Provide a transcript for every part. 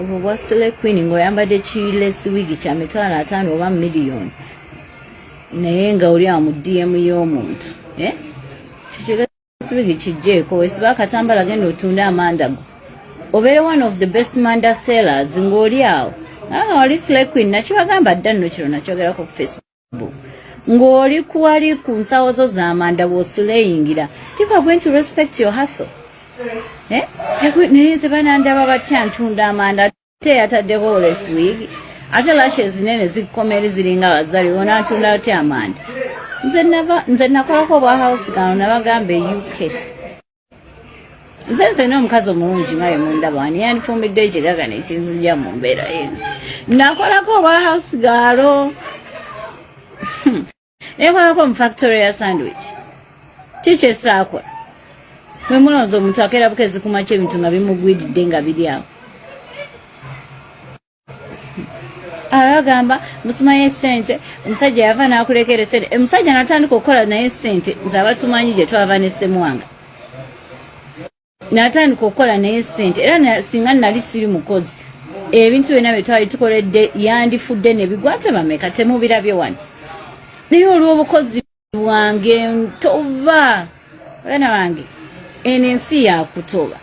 Obwo bwa Slay Queen ng'oyambadde ki lace wig kya 50,000 oba miliyoni, naye nga oli awo mu DM y'omuntu, eh? Kiki lace wig kijjeeko, wesiba akatambala, genda otunde amanda go, obeere one of the best manda sellers ng'oli awo nga wali Slay Queen. Nakibagamba dda nno, kiro nakyogerako ku Facebook, ng'oli kuwali ku nsawo zo z'amanda, bw'oslayingira, people are going to respect your hustle, eh? Naye nze banandaba batya ntunda amanda, ate yataddeko lace wig, ate lashes nene zikomeri ziringa bazali, onatunda otya amanda? Nze nava, nze nakolako obwa house girl, nabagamba e UK. Nze n'omukazi omulungi nga yemundaba wani yandifumbidde ekigaga nekinzija mu mbeera y'ensi. Nakolako obwa house girl, nekolako mu factory ya sandwich. Kiki esaakola? Mwe mulowooza omuntu akeera bukezi kumakya, ebintu nga bimugwiridde nga biri awo? Abagamba musimayo esente, omusajja yava n'akulekera esente, omusajja natandika okukola naye esente. Nze abatumanyi gye twava ne Ssemwanga, natandika okukola naye sente, era singa nali siri mukozi, ebintu byonna bye twali tukoledde yandifudde ne bigwa. Tebameka temubirabye wano, naye olw'obukozi bwange ntoba. Baana bange, eno ensi yakutoba.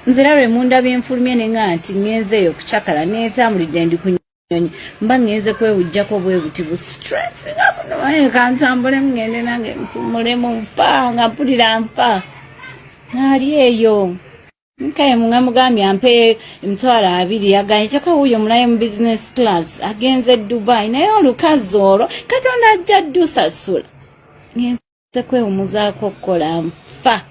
Nze era lwe mundabye nfulumye ne ŋŋa nti ŋŋenze eyo kucakala, neetambulidde, ndi ku nyonyi, mba ŋŋenze kwewujjako bwe buti bu stress nga buno. Kantambulemu ŋŋende nange mpumulemu, nfa nga mpulira nfa ali eyo. Nkaye nga mugambye ampe 20,000, yaganye. Kyokka wuuyo mulaye mu business class agenze Dubai, naye olukazi olwo Katonda ajja ddusasula. Ngenze kwewumuzaako okukola, nfa.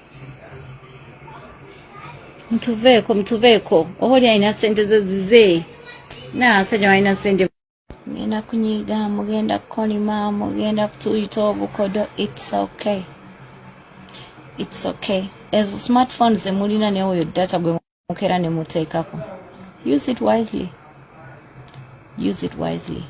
Mutuveeko, mutuveeko. Oba oli alina sente ze zize, naasajja balina sente. Mugenda kunyiiga, mugenda kukolima, mugenda kutuyita obukodo. It's okay, it's okay. Ezo smartphone zemulina naye oyo data gwe mukera ne muteekako, use it wisely, use it wisely.